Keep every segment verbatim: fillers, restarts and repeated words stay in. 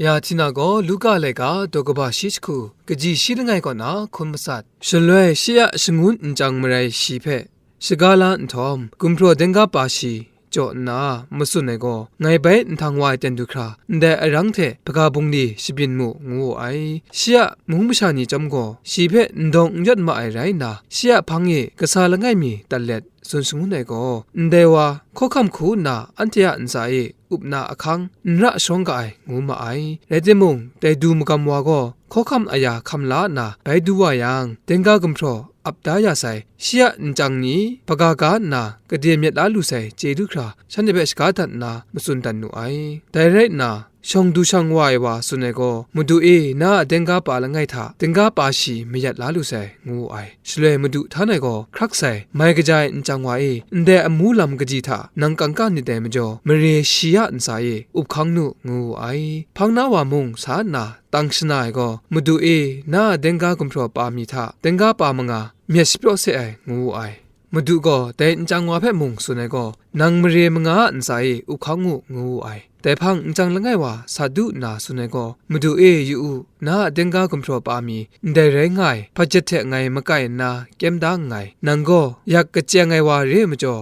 Ya Htina gaw Luka laika daw kaba shi jahku, kaji shi langai kaw na hkun matsat. Shaloi shi a shangun nchyang marai shi hpe shaga la nhtawm, gumhpraw dingga pa shi jaw nna matsun ai gaw, ngai bai nhtang wa ai ten du hkra, ndai arang hte hpaga bungli shabyin mu, ngu wu ai. Shi a mung masha ni chyawm gaw, shi hpe n dawng n yawt ma ai rai nna, shi a hpang e kasa langai mi dat let, tsun shangun ai gaw, ndai wa hkawhkam hku nna anhte a ntsa e up na ahkang n ra shawng ga ai, ngu ma ai. Rai timung, dai du magam wa gaw hkawhkam aya hkam la nna bai du wa yang, dingga gumhpraw ap da ya sai, shi a nchyang ni hpaga ga nna gade myat la lu sai chye du hkra, shanhte hpe shaga dat nna matsun dat nu ai. Dai rai nna, shawng du shang wa ai wa tsun ai gaw, "Madu e, na a dingga pa langai hta dingga pa shi mayat la lu sai," ngu wu ai. Shaloi madu htan ai gaw, "Hkrak sai, mai kaja ai nchyang wa e, ndai amu lam kaji hta nang kangka nit ai majaw, mare shi a ntsa e up hkang nu," ngu wu ai. Hpang na wa mung sa nna tang shana ai gaw, "Madu e, na a dingga gumhpraw pa mi hta dingga pa manga myat shapraw se ai," ngu wu ai. Madu gaw dai nchyang wa hpe mung tsun ai gaw, "Nang mare manga a ntsa e up hkang u," ngu wu ai. Dai hpang nchyang langai wa sa du nna tsun ai gaw, "Madu e, yu u, na a dingga gumhpraw pa mi ndai rai nga ai, hpajet hte ngai makai nna kyem da nngai. Nang gaw yak kachyen ai wa re ai majaw,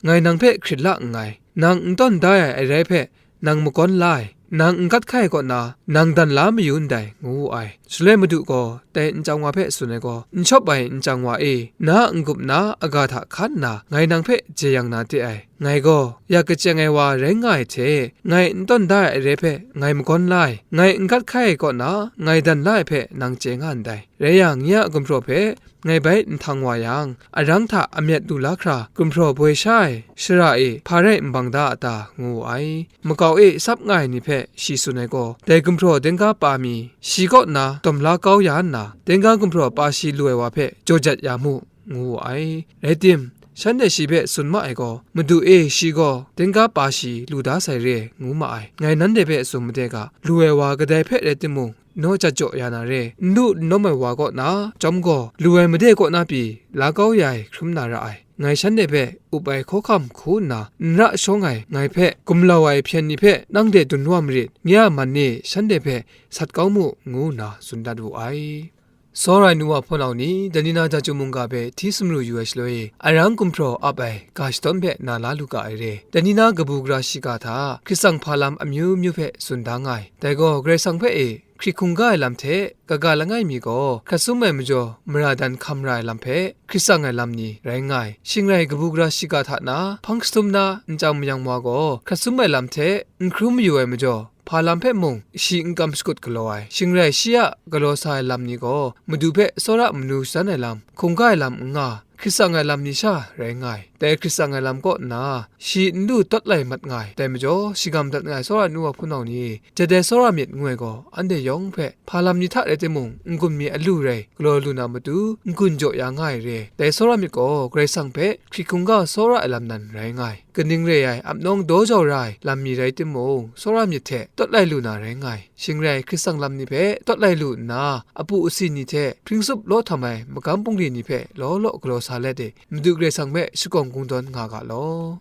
ngai nang hpe hkrit la nngai. Nang n tawn da ai arai hpe nang magawn la ai, nang n gat hkai ai kaw na, nang dan la mayu ndai," ngu wu ai. Shaloi madu gaw dai nchyang wa hpe tsun ai gaw, "N shawp ai nchyang wa e, na a n-gup na aga hta hkan nna ngai nang hpe jeyang na de ai. Ngai gaw yak kachyen ai wa rai nga ai hte, ngai n tawn da ai arai hpe ngai magawn la ai, ngai n gat hkai ai kaw na, ngai dan la ai hpe nang chye nga ndai. Rai yang, nye a gumhpraw hpe ngai bai nhtang wa yang, arang hta amyat lu la hkra, gumhpraw boi sha ai shara e hpa rai n bang da a ta?" ngu wu ai. Makau e sap nga ai ni hpe shi tsun ai gaw, "Dai gumhpraw dingga pa mi shi kaw na dawm la kau ya nna, dingga gumhpraw pa shi lu ai wa hpe jaw jat ya mu," ngu wu ai. Rai tim, shanhte shi hpe tsun ma ai gaw, "Madu e, shi gaw dingga pa shi lu da sai re," ngu ma ai. Ngai nanhte hpe tsun made ga, lu ai wa kadai hpe rai timung, naw jat jaw ya na re, n lu n lawm ai wa kaw na chyawm gaw, lu ai made kaw na pyi la kau ya ai hkrum na ra ai. Ngai shanhte hpe up ai hkawhkam hku nna n ra shawng ai ngai hpe gumlau ai hpyen ni hpe nang de dun wa marit, nye a man e shanhte hpe sat kau mu, ngu nna tsun dat wu ai. Tsawra ai nu wa hpunau ni, dai ni na Daju mungga hpe hti sumru yu ai shaloi, arang gumhpraw ap ai ga shadawn hpe na la lu ga ai re. Dai ni na kabu gara shiga hta Hkristu hpa lam amyu myu hpe tsun da nga ai. Dai gaw Karai Kasang hpe e hkrit hkungga ai lam hte kaga langai mi gaw hkrat sum ai majaw mara dan hkam ra ai lam hpe hkrit tsang ai lam ni rai nga ai. Shing rai, kabu gara shiga hta na hpang shatum na nchyang mayang wa gaw hkrat sum ai lam hte n hkrum mayu ai majaw, hpa lam hpe mung shi n kam shakut galaw ai. Shing rai, shi a galaw sa ai lam ni gaw Madu hpe tsawra manu shadan ai lam, hkungga ai lam n nga, hkrit tsang ai lam ni sha rai nga ai. Dai hkrit tsang ai lam kaw nna, shi n lu tawt lai mat nga ai. Dai majaw, shagam dat nga ai tsawra nu wa hpunau ni, jadai tsawra myit ngu ai gaw, anhte yawng hpe hpa lam ni hta rai timung, n-gun mi alu rai galaw lu na matu, n-gun jaw ya nga ai re. Dai tsawra myit gaw, Karai Kasang hpe hkrit hkungga tsawra ai lam nan rai nga ai. Kaning re ai, ap nawng daw jau ra ai lam mi rai timung, tsawra myit hte tawt lai lu na rai nga ai. Shing rai, Hkristu lam ni hpe tawt lai lu nna, apu asi ni hte hpring tsup law htam ai magam bungli ni hpe law law galaw sa let e, Madu Karai Kasang hpe shakawng kungdawn nga ga law.